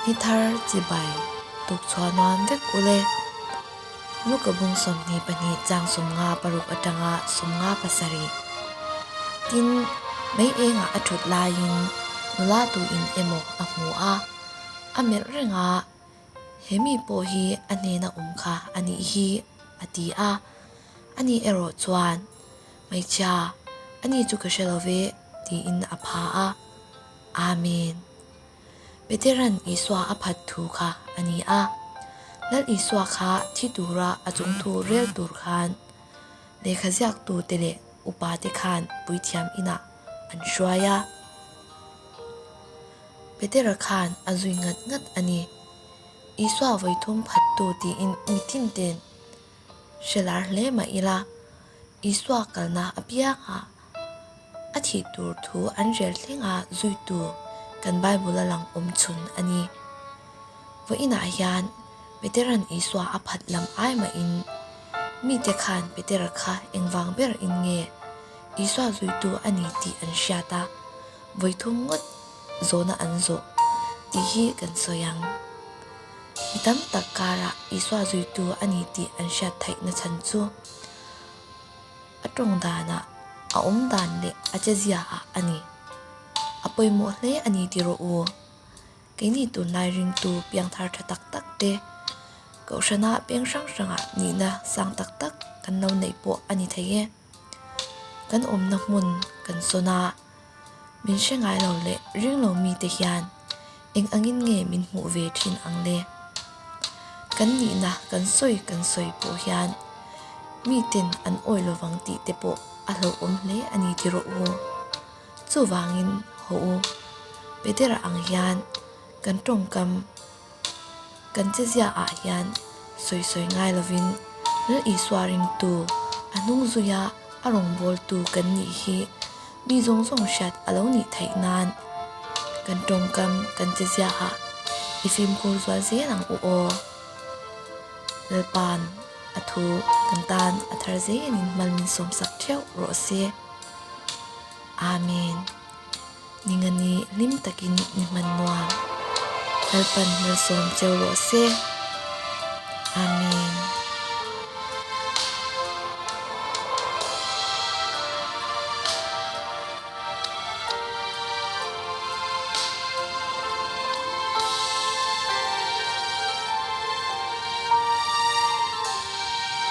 Ni thar chibai tuk chhuah nuam vek ule. Luka bung 22 chang 56 atanga 57. Tin, mei engah a thut laiin nula tuin emaw a hmu a, a melh reng a, He mi pawh hi a hnena awm kha a nih hi, a ti a. Ani erawh chuan, Hmeichhia, ani chu ka hre lo ve, tiin a pha a. Amen. Peteran Isua a phat thu kha a ni a. Lal Isua kha thi tura a chungthu rel tur khan lehkha ziaktute leh upate khan puithiam inah an hruai a. Petera khan a zui ngat ngat a ni. Isua vawithum phattu tiin mitin ten hre lar hle mah ila, Isua kalna apiangah a thih tur thu an rel thlenga zuitu kan Bible a lang awm chhun a ni. Vawiinah hian Peteran Isua a phat lam ai mahin mite khan Petera kha engvang ber in nge Isua zuitu a ni tih an hriat a, vawithum ngawt zawhna an zawh tih hi kan sawi ang. Mi tam tak karah Isua zuitu a ni tih an hriat theihna chhan chu a tawng danah, a awm dan leh a che ziaah a ni. A pawimawh hle a ni ti rawh u. Keini tunlai ringtu piangthar tha tak tak te, Kohhrana peng hrang hrangah nihna sang tak tak kan lo neih pawh a ni thei e. Kan awmna hmun kan sawn a, min hre ngai lo leh ring lo mite hian eng angin nge min hmuh ve thin ang le? Kan nihna kan sawi kan sawi pawh hian miten an awi lovang tih te pawh a hlauhawm hle a ni ti rawh u. Chuvangin haw u, Petera ang hian kan tawngkam Kan chezia ah hian sawi sawi ngai lovin Lal Isua ringtu, a hnung zuia a rawngbawltu kan nih hi mi zawng zawng hriat a lo nih theih nan kan tawngkam kan chezia ah i fimkhur zual zel ang u aw. Lalpa'n a thu kan tan a thar zelin hmal min sawmsak theuh rawh se. Amen. Ningani hlim takin ni hman nuam. Lalpan malsawm cheu rawh se. Amen.